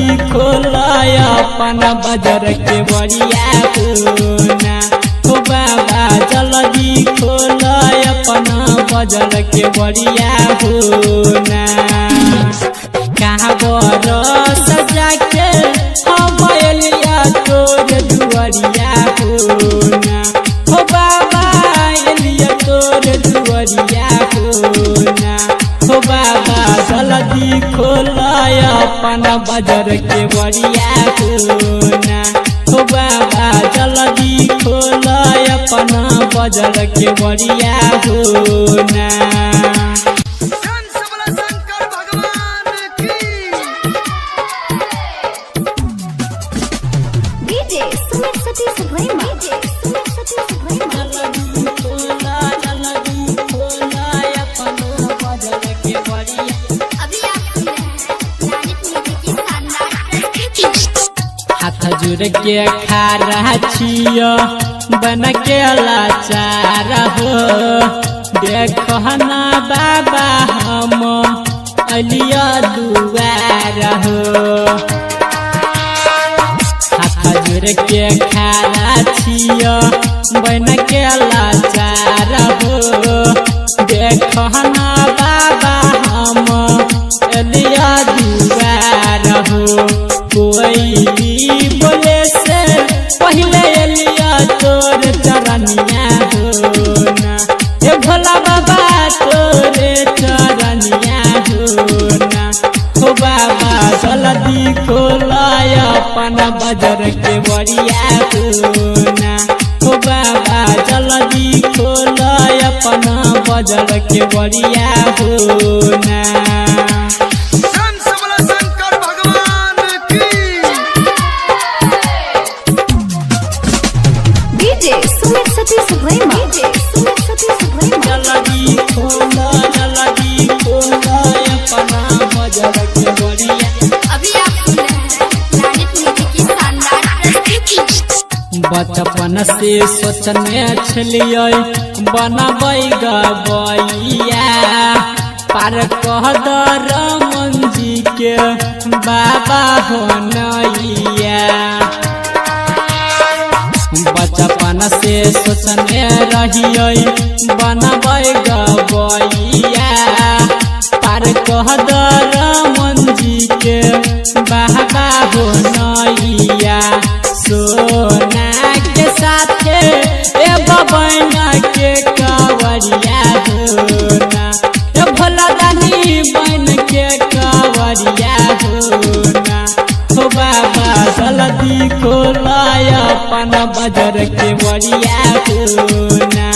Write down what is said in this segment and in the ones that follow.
जल्दी खोला अपन बजर के बरिया होना। हो बाबा जल्दी खोला अपन बजर के बरिया होना। कहाँ बर सजा के हम एलिया तोर दुआरिया होना। हो बाबा एलिया तोर दुआरिया होना। हो बाबा जल्दी खोला अपन बजर के बरिया होना। हो बाबा जल्दी खोला अपन बजर के बरिया होना। शंकर भगवान की। डीजे सुमित सतीश भैमा, डीजे सुमित सतीश भैमा। जल्दी खोला जल्दी खोला अपन बजर के बरिया। अभी आप सुन रहे हैं प्लैनेट म्यूजिक की शानदार प्रस्तुति। हाथ जुड़ के खा रहा छियो बन के लाचार हो। देखो ना बाबा हम अलिया दुआर हो। हाथ जुड़ के खा रहा छियो बन के लाचार हो। देखो ना बाबा हम अलिया दुआर हो। कोई बोले से पहले एलिया तोर चरनिया होना। हे भोला बाबा तोरे चरनिया होना। हो बाबा जल्दी खोला अपन बजर के बरिया होना। हो बाबा जल्दी खोला अपन बजर के बरिया होना। शंकर भगवान की। डीजे सुमित सतीश भैमा, डीजे सुमित सतीश भैमा। जल्दी खोला जल्दी खोला अपना बजर के बरिया। अभी आप सुन रहे हैं प्लैनेट म्यूजिक की शानदार प्रस्तुति। बचपन से सोचने छलियै बनबै गबैया। पार कह दर मंजी के बाबा हो नैया। बचपन से सोचने रहियै बनबै गबैया। पार कह दर मंजी के बाबा हो नैया। सोना के साथे ए बबैना के कवरिया होना। ए भोला दानी बन के कवरिया होना। हो बाबा जल्दी खोला अपन बजर के बरिया होना।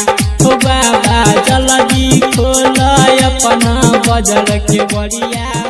हो बाबा जल्दी खोला अपन बजर के बरिया।